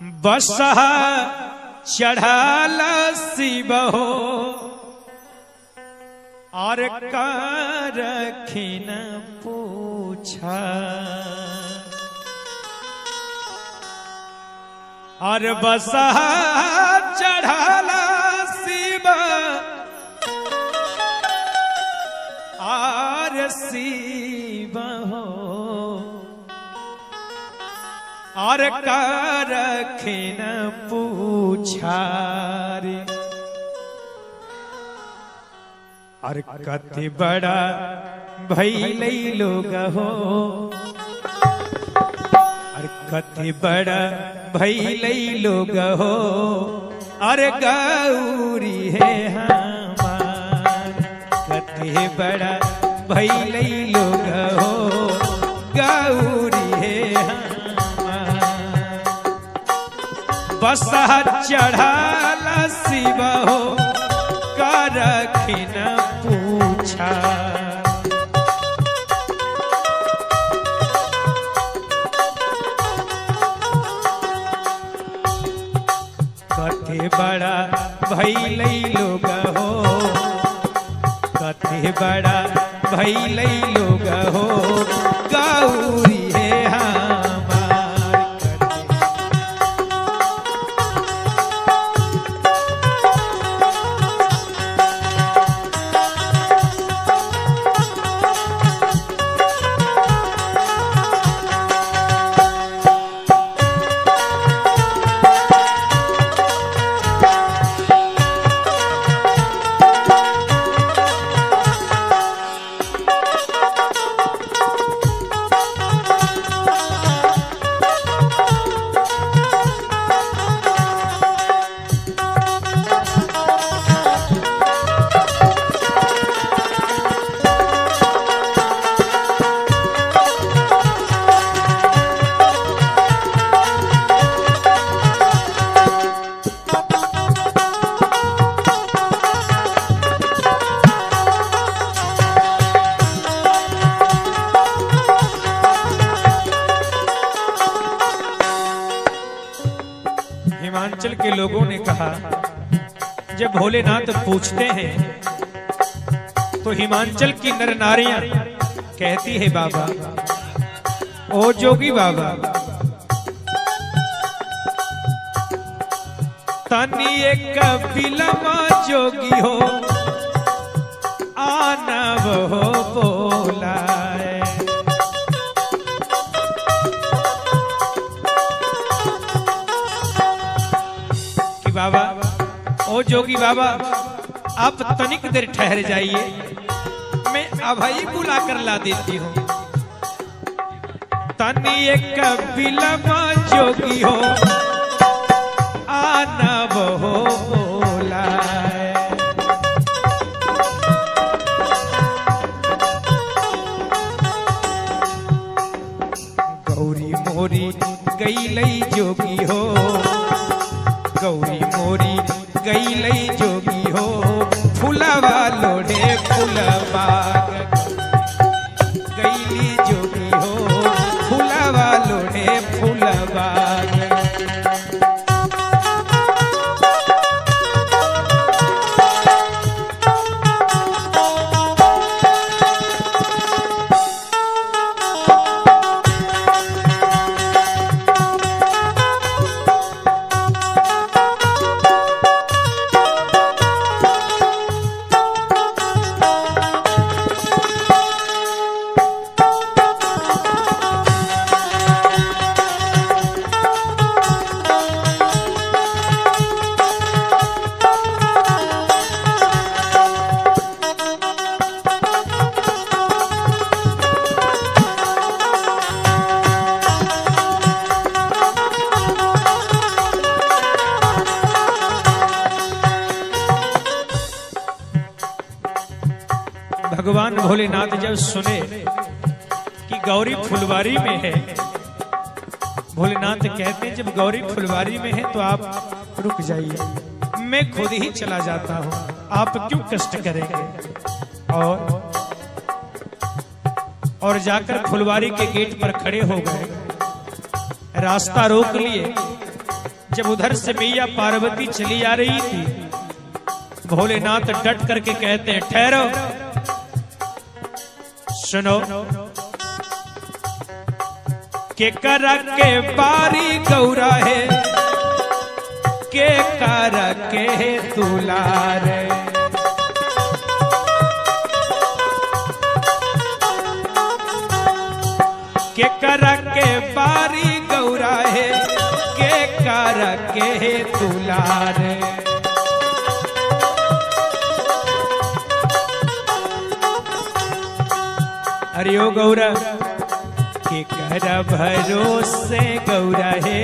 बसहा चढ़ाला शिव हो और करखिन पूछा और बसहा चढ़ाला शिव और शिव हो और करखिन पूछा रे और कति बड़ा भैलै लोग हो और कति बड़ा भैलै लोग हो और गौरी है हमार कति बड़ा भैलै लोग हो गौरी है हमार। बसहा चढ़ाला शिव हो करखिन पूछा कथे बड़ा भैलै लोग हो कथे बड़ा भैलै लोग हो गौरी है हमार। हिमाचल के लोगों ने कहा, जब भोलेनाथ पूछते हैं तो हिमाचल की नर नारियां कहती है, बाबा ओ जोगी बाबा तनी एक बिलमा जोगी हो आना वो बोलाए। कि बाबा ओ जोगी बाबा आप तनिक देर ठहर जाइए, मैं अभई बुला कर ला देती हूँ। तनी एक बिलमा जोगी हो आना वो बोलाए। गौरी मोरी गई लई जोगी हो गौरी मोरी गई लई जोगी हो फुलवा लोढ़े फुलवा गईली जोगी हो फुलवा लोढ़े फुलवा। भगवान भोलेनाथ जब सुने कि गौरी फुलवारी में है, भोलेनाथ कहते हैं जब गौरी फुलवारी में है तो आप रुक जाइए, मैं खुद ही चला जाता हूं, आप क्यों कष्ट करेंगे। और जाकर फुलवारी के गेट पर खड़े हो गए, रास्ता रोक लिए। जब उधर से मैया पार्वती चली आ रही थी, भोलेनाथ डट करके कहते हैं, ठहरो, सुनो, के करा के बारी गौरा है, के करा के दुलार। के करा के बारी गौरा है, के करा के दुलार। अरे ओ गौरा, के कर भरोसे गौरा है,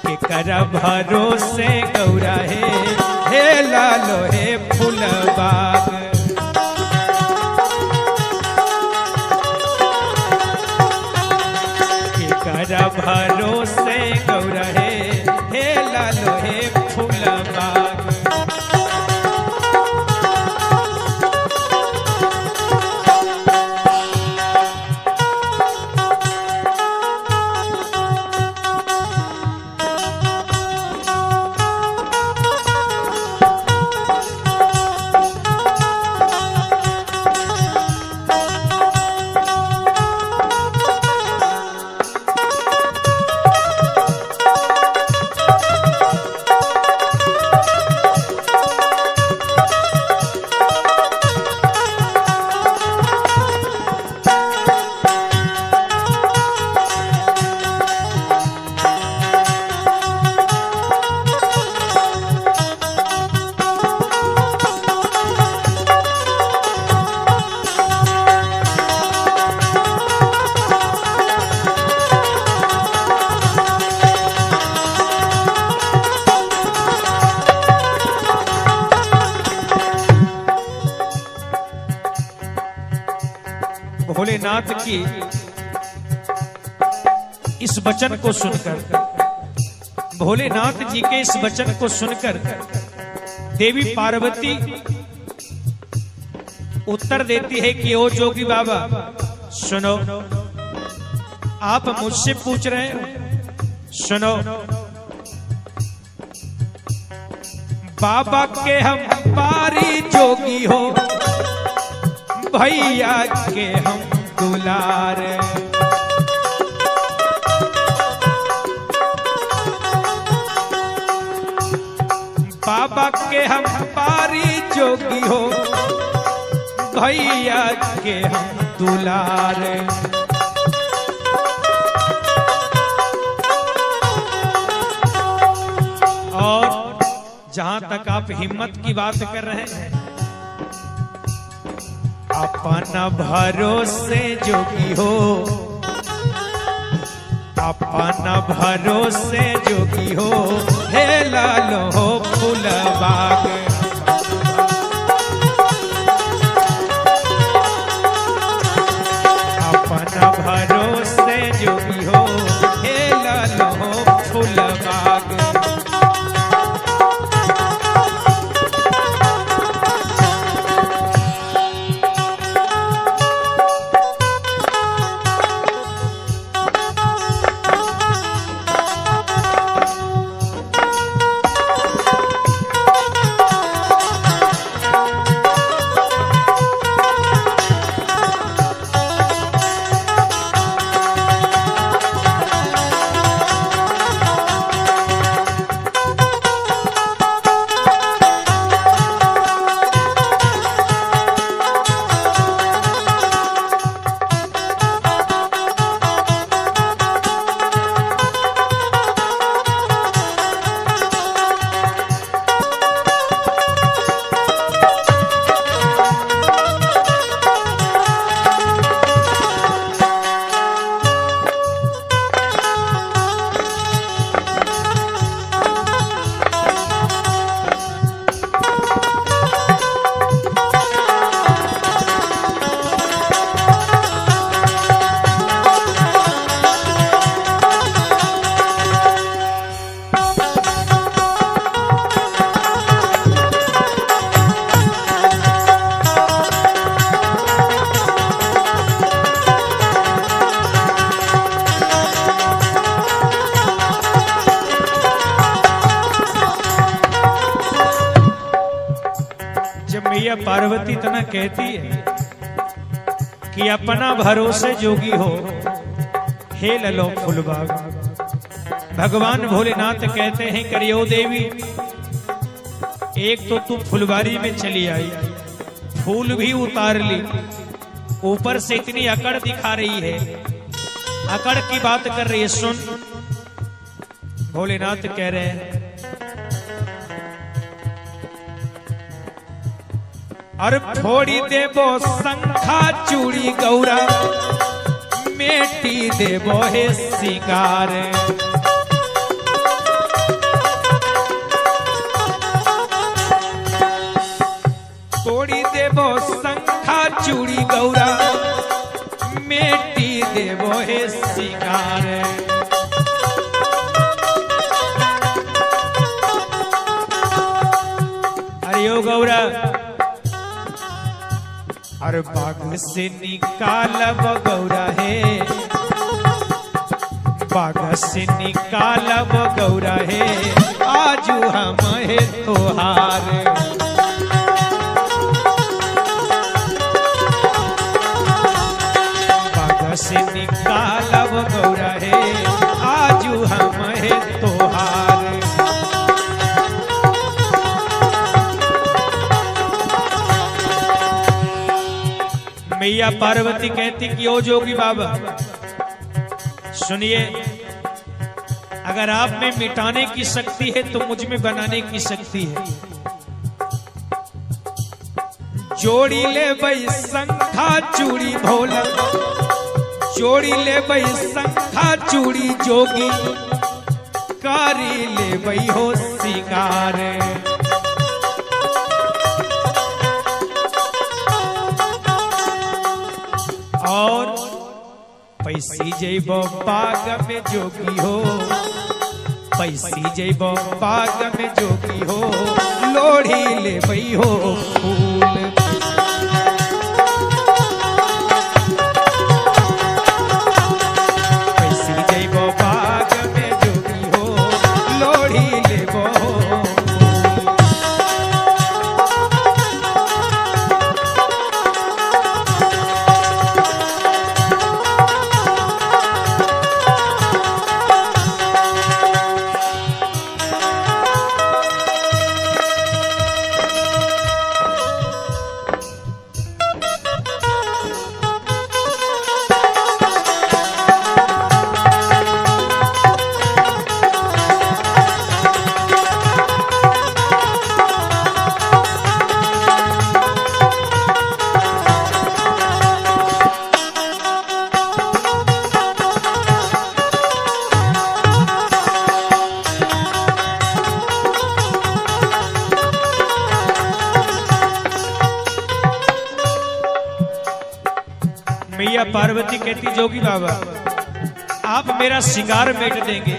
के कर भरोसे गौरा है, हे लालो हे फूलबाग। के कर भरोसे गौरा है, हे लालो हे फूलबाग। भोलेनाथ की इस वचन को सुनकर, भोलेनाथ जी के इस वचन को सुनकर देवी पार्वती उत्तर देती है कि ओ जोगी बाबा सुनो, आप मुझसे पूछ रहे हो, सुनो, बाबा के हम पारी जोगी हो, भैया के हम दुलार। बाबा के हम पारी जोगी हो, भैया के हम दुलार। और जहां तक आप हिम्मत की बात कर रहे हैं, अपना भरोसे जोगी हो, अपना भरोसे जोगी हो, हे लालो हो फूलबाग। अपना भरोसे जोगी हो, हे लालो हो फूलबाग। मैया पार्वती इतना कहती है कि अपना भरोसे जोगी हो, हे ललो फूलबाग। भगवान भोलेनाथ कहते हैं करियो देवी, एक तो तू फुलवारी में चली आई, फूल भी उतार ली, ऊपर से इतनी अकड़ दिखा रही है, अकड़ की बात कर रही है। सुन, भोलेनाथ कह रहे हैं, अरे फोड़ी देबो शंखा चूड़ी गौरा, मेटी देबो हे सिंगार। तोड़ी देबो शंखा चूड़ी गौरा, मेटी देबो हे सिंगार। अरे ओ गौरा, अरे बाग से निकालब गौरा है, बाग से निकालब गौरा है, आजू हम है तोहार। बाग से निकालब गौरा है, आजू हम है तोहार। मैया पार्वती कहती कि ओ जोगी बाबा सुनिए, अगर आप में मिटाने की शक्ति है तो मुझ में बनाने की शक्ति है। जोड़ी ले भाई शंखा चूड़ी भोला, जोड़ी ले भाई शंखा चूड़ी जोगी, कारी ले भाई हो सिंगार। और पैसी जैबो बाग में जोगी हो, पैसी जैबो बाग में जोगी हो, लोढ़ी ले बई हो फूल। पैसी जैबो बाग में जोगी हो, लोढ़ी ले बो फूल। मैया पार्वती कहती जोगी बाबा आप मेरा सिंगार मेट देंगे,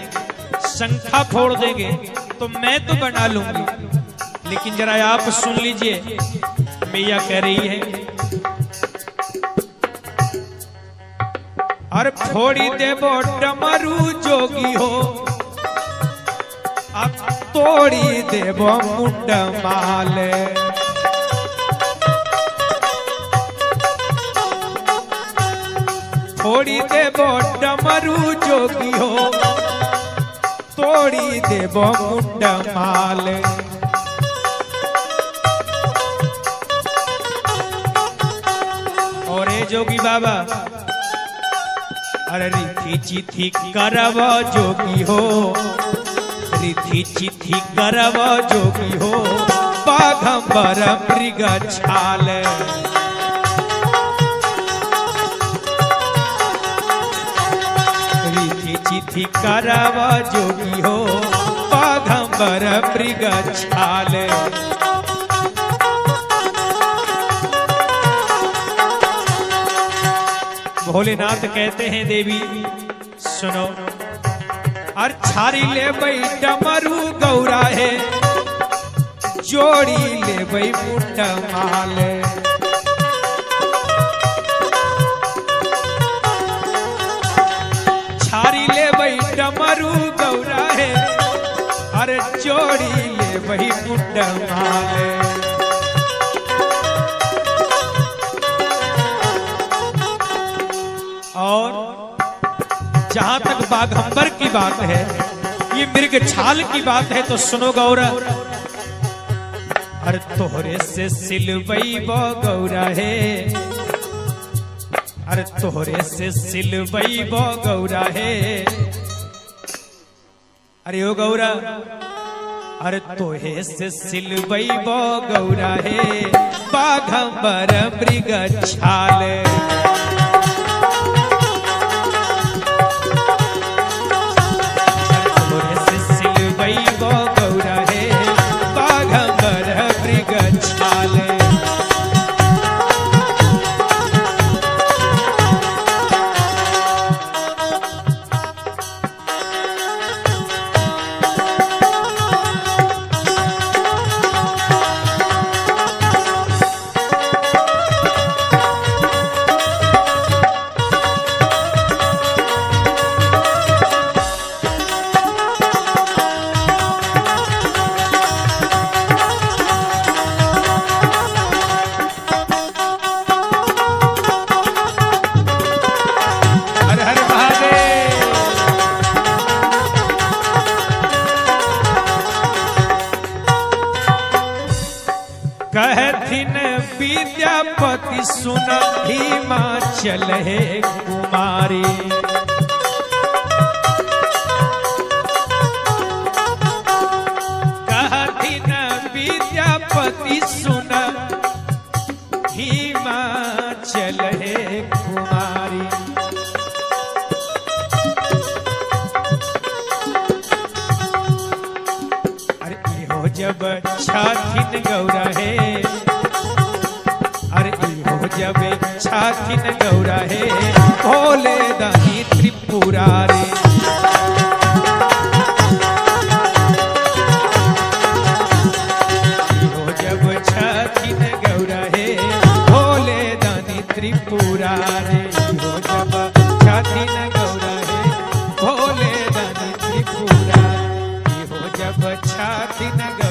शंखा फोड़ देंगे तो मैं तो बना लूंगी, लेकिन जरा आप सुन लीजिए। मैया कह रही है, अरे फोड़ी देबो डमरू जोगी हो, अब तोड़ी देबो मुंड माल। फोड़ी देबो डमरू जोगी हो, तोड़ी देबो मुंड माल। और ए जोगी बाबा, अरे रिथी चिथी करब जोगी हो, रिथी चिथी करब जोगी हो, बाघंबर मृग छाल। चिथी करब जोगी हो, बाघंबर मृग छाल। भोलेनाथ कहते हैं देवी सुनो, और छारी ले बई डमरू गौरा है, जोड़ी ले बई मुंड माल। छारी ले बई डमरू गौरा है, अरे जोड़ी ले बई मुंड माल। बाघंबर की बात है, ये मृग छाल की बात है। तो सुनो गौरा, अरे तोहरे से सिलवई बो गौरा है, अरे तोहरे से सिलवई बो गौरा है, अरे ओ गौरा, अरे तोहे से सिलवई बो गौरा है, बाघंबर मृग छाल। तोहरे से सिलवई बो गौरा है, बाघंबर मृग छाल। हर हर महादेव। कहथिन विद्यापति सुन हिमाचल है कुमारी, कहथिन विद्यापति सुन हिमाचल है कुमारी। अरे इहो जब छाथिन गौरा है, अरे इहो जब छाथिन गौरा है, भोले दानी त्रिपुरारी। इहो जब छाथिन गौरा है, भोले दानी त्रिपुरारी। इहो जब छाथिन गौरा है, भोले दानी त्रिपुरारी। इहो जब छाथिन गौरा